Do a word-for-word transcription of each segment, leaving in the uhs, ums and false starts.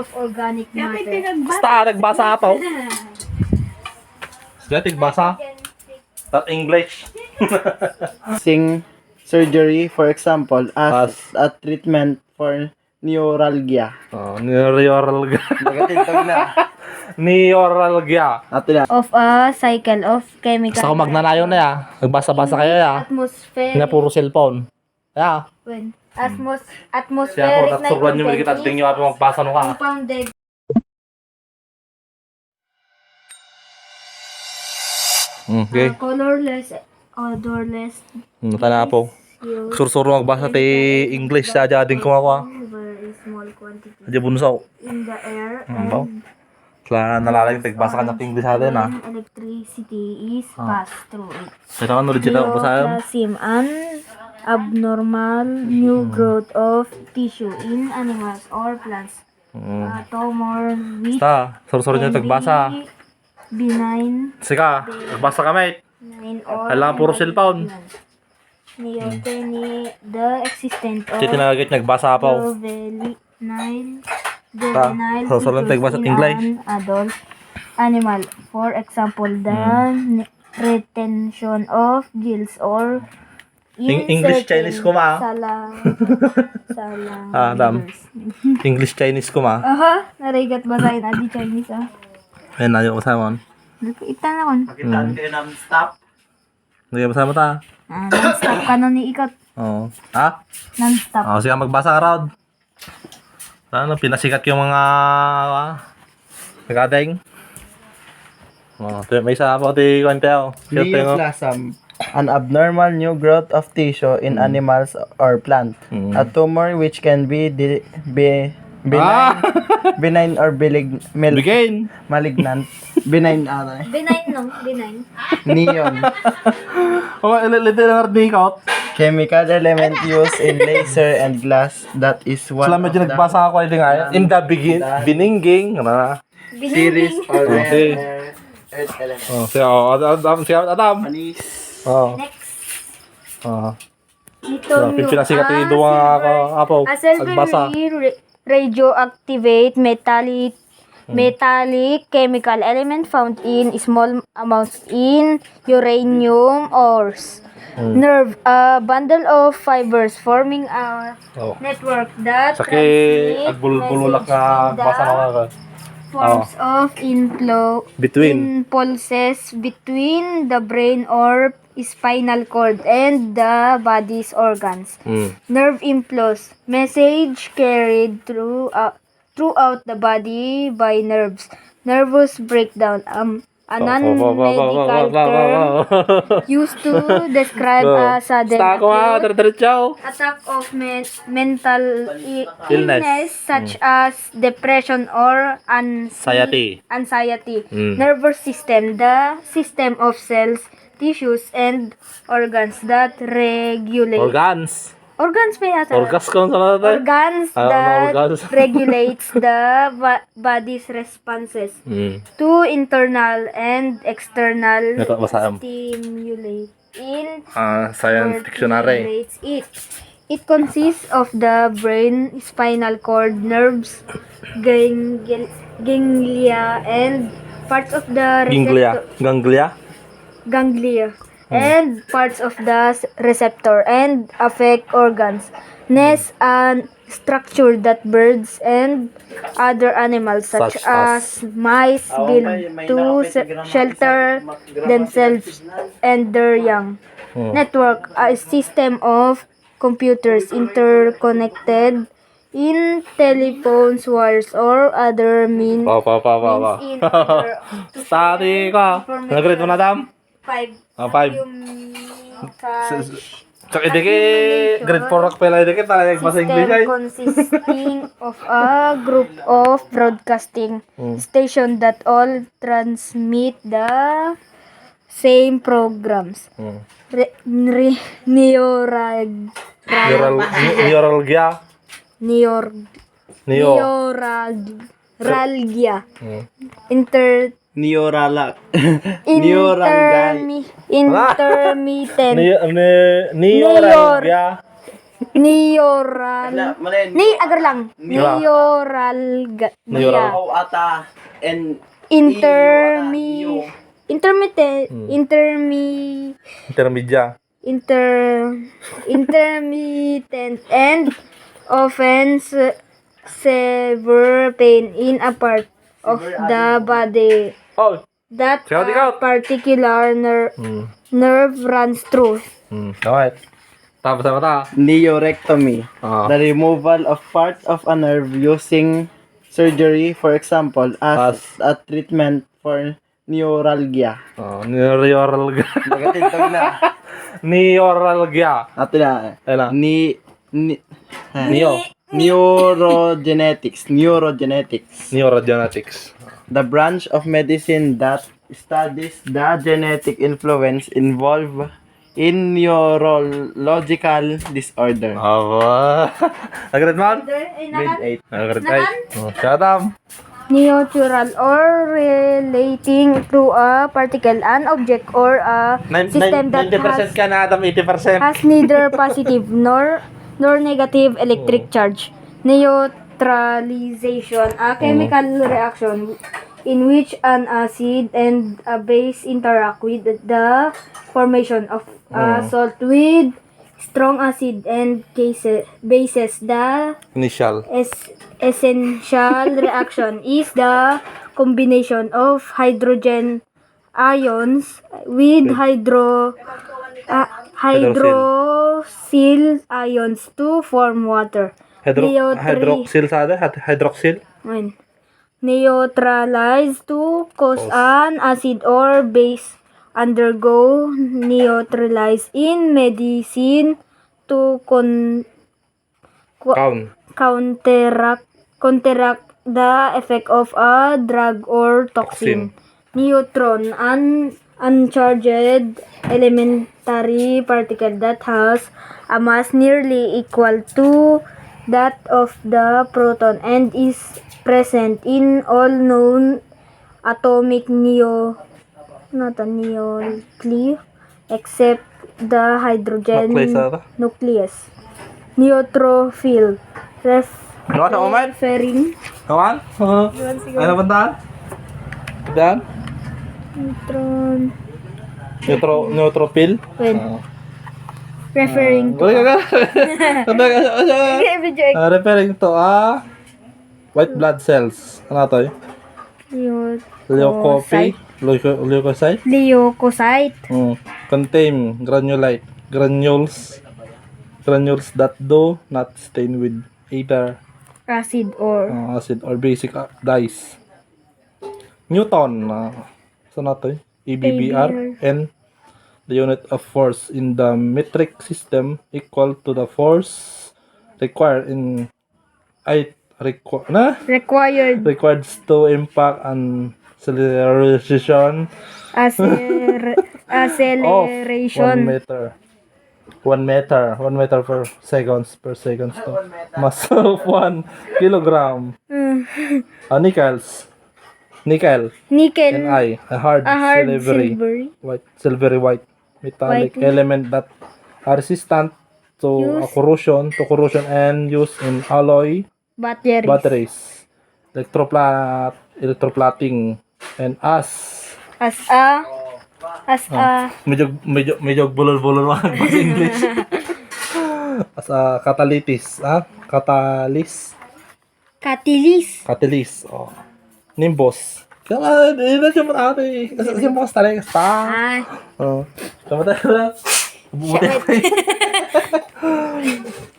of organic matter. Basta nagbasa pa. Sige, tigbasa. That English. Sing surgery, for example, as, as a treatment for neuralgia. Oh, neuralgia. Neuralgia. Ato na. Of a cycle of chemical. Basta kung magnanayon na ya. Nagbasa-basa kayo ya. Atmosphere. Na puro cellphone. Ya. When atmos atmospheric. Siya po, natsuruan niyo kita, tingin niyo ako magbasa no ka. Compounded. Mm, okay. Uh, colorless, odorless. Mm, tana po. Sursuro magbasa ti English sa ading kumakua. Very small quantity. Adya bunso. In the air. Mm, and sila nalalag tagbasa kaniak ti English atin, ah. Electricity is passed through it. Kaya ano, legit ako basahin? Neoplasm, an abnormal new growth of tissue in animals or plants. Mm. A tumor which can be benign. Basta, sursuro niyo tagbasa. Sika, nagbasa ka, mate. Benign or malignant. Kailangan puro cellphone. Neoteny, the existence of juvenile, juvenile tissues in an adult animal. For example, the ne- retention of gills or in certain sala-, salamanders. English, Chinese kuma. Aha, narigat basahin, adi Chinese, ah. Ayan, ayaw basahin. Ita na kon. Pakita kayo non-stop. Lagay mo sa mata. Ah, non-stop ka nun iikot. Oo. Ha? Non-stop. Oh, sige, magbasa ka, Rod. Ano, pinasikat yung mga, ah, nag-ading. Oh, may isa pa ti kwento. Neoplasm, an abnormal new growth of tissue in animals or plant. Mm. A tumor which can be di-, be-, benign, benign or bilig-, mil-, malignant. Benign ata eh. Benign, no? Benign. Neon. Oh, li-, little nerdikot. Chemical element used in laser and glass that is one of the nagbasa ako, ito nga, in the begin-, beninging, ano na? Series or rare earth element. Oh, siya, oh, Adam, Adam, siya, Adam. Manis. Oh. Next. Oh. Plutonium. Pinasikat ti duwa nga apo. A silvery ra-, radioactivate metallic, metallic chemical element found in small amounts in uranium ores. Nerve, a bundle of fibers forming a network that transmit messages in the forms of inflo-, impulses between the brain or spinal cord and the body's organs. Mm. Nerve impulse, message carried through, uh, throughout the body by nerves. Nervous breakdown, um, a non-medical term used to describe a sudden acute attack of men-, mental i-, illness, such as depression or anxi-, anxiety. Nervous system, the system of cells, tissues, and organs that regulate. Organs. Organs pa yata. Organs ka sa lahat, eh. Organs that regulates the ba-, body's responses to internal and external stimuli. In science dictionary. Regulates it. It consists of the brain, spinal cord, nerves, gangle-, ganglia, and parts of the receptor. Ganglia? Ganglia. And parts of the s-, receptor and affect organs. Nest and structure that birds and other animals such as mice build to se-, shelter themselves and their young. Network, a system of computers interconnected in telephones, wires, or other mean-, means in order to share information. Study ka. Nag-grade mo na, Dam? Five. Ah, five. Accumulation. Sa, sa, sa, idiki, grade four ak pala, idiki, talaga magbasa English, ay. System consisting of a group of broadcasting station that all transmit the same programs. Re-, re-, neurag-, neural-, ne-, neuralgia. Neor-, neo-, neurag-, ralgia. Inter- Neoralak. Neorangay. Intermi-, intermittent. Ne-, ne-, neoralgia. Neoral. Wala, mali, Ni, neo-, agar lang. Neo-, Neoralgia. Neoral. Neo ata. And Intermi-, neo ata, neo. Intermittent, Hmm. intermi-, Intermedia. inter-, intermittent and often se-, severe pain in a part of Severe the ano? body Oh, that shout it a out. particular ner-, Hmm. nerve runs through. Hmm. Alright. Tapos ano ta? Neorectomy. Ah. The removal of part of a nerve using surgery, for example, as As a treatment for neuralgia. Oh, neuralgia. Nagatintog na. Neuralgia. Ato na. Ayun na. Ni, ni, Neo. Neurogenetics. Neurogenetics. Neurogenetics. The branch of medicine that studies the genetic influence involved in neurological disorder. Aba. Nag-grade man? Order, ay, Grade nakan? eight. Nag-grade Nakan? eight. Oh, siya, Adam. Natural or relating to a particle, an object, or a Nine-, system nine-, that ninety percent has, ka na, Adam, eighty percent. has neither positive nor, nor negative electric Oh. charge. Neutralization, a Oh. chemical reaction in which an acid and a base interact with the formation of a Oh. salt with strong acid and case-, bases. The Initial. es-, essential reaction is the combination of hydrogen ions with Okay. hydro-, ah, Hydroxyl. hydroxyl ions to form water. Hydro-, Neo three. hydroxyl sa ada? Hyd-, hydroxyl? Ayun. Neutralize to cause Cause. an acid or base undergo neutralize in medicine to con-, co-, Count. counteract, counteract the effect of a drug or toxin. Toxin. Neutron, an uncharged elementary particle that has a mass nearly equal to that of the proton and is present in all known atomic neo-, not a nuclei, except the hydrogen Nucleus, ah? nucleus. Neutrophil. Ref-, Ano ka, Oman? referring Kawan? Oo. Iwan siguro. Ano puntahan? Dan? Neutron. Neutro-, neutrophil? Wait. Oo. Referring to Wala ka a ka? Ano ka? Ano ka? Hindi, video. Ah, referring to a white blood cells. Ano to eh? Leucopi? Leucocyte. Leuco-, leucocyte? Leucocyte. Mm. Contain granulite. Granules. Granules that do not stain with either Acid or uh, acid or basic uh, dyes. Newton, uh, so na to eh? A B B R, A B R. And the unit of force in the metric system equal to the force required in, ay, requ-, na? Required. Required to impact an acceleration Accer-, of acceleration. one meter. One meter, one meter per seconds, per seconds to mass of one kilogram. Mm. Ah, nickels. Nickel. Nickel. Ni, a hard A hard silvery silvery. white, silvery white metallic White. element that are resistant to Use. corrosion, to corrosion and used in alloy Batteries. batteries, electropla-, electroplating, and as As a, as Oh, a, medyo, medyo, medyo bulol-bulol ang English. As a catalyst, ah? Catalyst. Catalyst. Catalyst, oh. Nimbus. Kaya, eh, na siya man ate. Kasi, kasi mo kasta rin, kasta. Ay. Oh. Tama tayo na. Buti.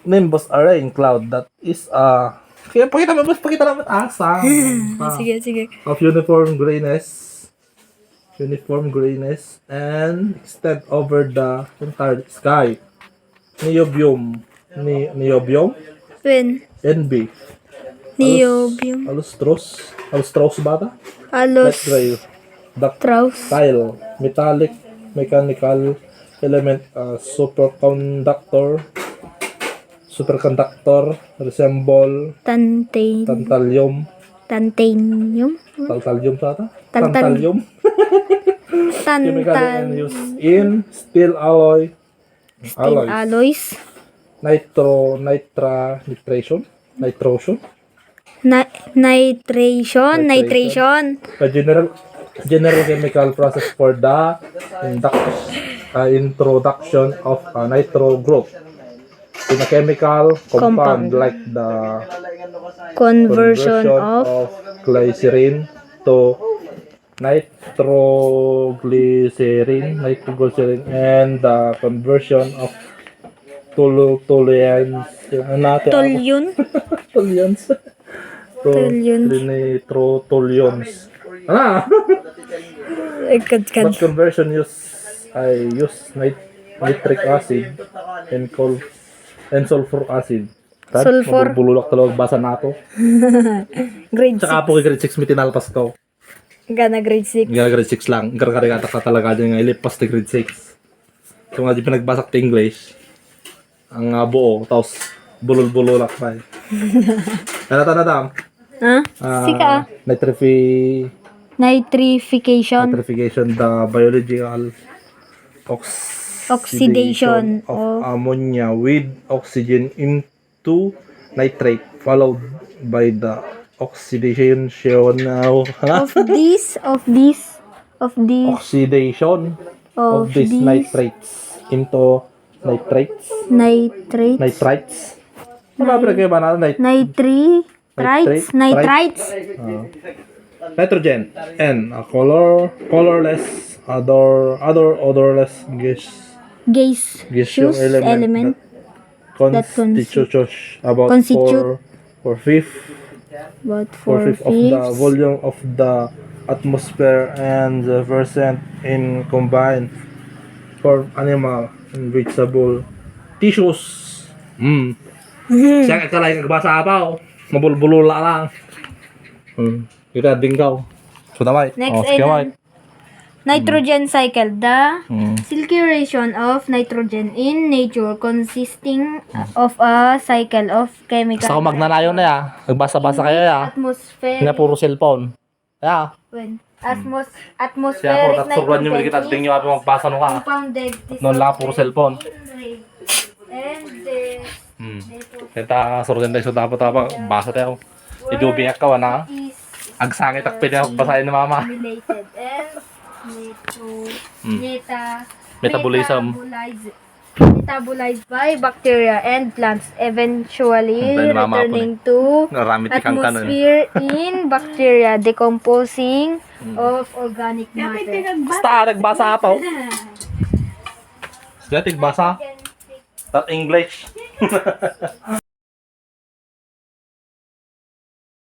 Nimbus a rain cloud that is, uh, kaya pakita mo, mas pakita naman asa. Ah. Sige, sige. Of uniform grayness. Uniform grayness and extend over the entire sky. Niobium. Ni-, niobium? When? N B. Niobium. Alus-, alustros. Alustros ba ata? Alus- Light gray. Ductile. Metallic. Mechanical element. Uh, superconductor. Superconductor. Resemble. Tantan. Tantalum. Tantanium? Tantalum sa ata? Tantan-, Tantalum. Tantan- Chemical and used in steel alloy. Steel alloys. Alloys. nitro, nitra, nitration, nitrosion. Na- nitration, nitration. A general general chemical process for the induct, uh, introduction of a nitro group in a chemical compound, Compound. Like the Conversion conversion of of glycerin to nitroglycerin, nitroglycerin, and the conversion of tolu-, toluens, ano, Tolyon. Toluens. To Tolyon. Trinitro-, toluens. Ano? Ay, kadkad. But conversion use, I use nit-, nitric acid and col-, and sulfur acid. Tad, Sulfur. Mabulbululak talaga basa nato. Grade Tsaka six. po grade six mitinalpas ko. Gana grade six. Nga grade six lang. Gargarigatak ka talaga dyan nga ilipas ti grade six. So nga di pinagbasak ti English. Ang, ah, buo, tapos bulul-bululak pa eh. Ano ta na tam? Ha? Ah, Sika. Nitrifi-, Nitrification. Nitrification, the biological ox- Oxidation of of ammonia with oxygen into nitrate, followed by the oxidation of, Of this, of this, of this, oxidation of, of these this nitrates into nitrates. Nitrate. Nitrites. Ano ba pinagkaiba na? Nit- Nitrites. Nitrate? Nitrites. Ah. Nitrogen and a color, colorless, odor, other odorless gas, Gas. gaseous Gaseous element, element. that That consti- constitutes about constitute four, four fifth, About four four fifth of the fifths. Volume of the atmosphere and the percent in combined for animal and vegetable tissues. Hmm. Mhm. Siya ka lang nagbasa pa, oh. Mabulbulula lang. Hmm. Kita dinggaw. So, damay. Next Oh, ay sige, na- Mike. Nitrogen cycle, the Mm. circulation of nitrogen in nature consisting of a cycle of chemical Basta kung magnanayon na ya, nagbasa-basa kayo ya. Atmospheric. Hindi puro cellphone. Ya. When atmos Siya atmospheric po, natsuruan niyo, nitrogen kita is ding niyo, abi, magbasa no ka. Compounded Noon lang, puro dissolved cellphone. in rain. And the Hmm. Kita, surden tayo sa dapat apa, basa tayo. Idubi ka, wana? Is Agsangit ak pwede ako basahin ni mama. Related and nito, Hmm. neta, Metabolism. metabolize- metabolized by bacteria and plants, eventually Ang tayo ni mama po returning to Naramit ikang kanon. atmosphere in bacteria, decomposing Hmm. of organic matter. Basta, nagbasa pa, oh. Dati, basa. That English.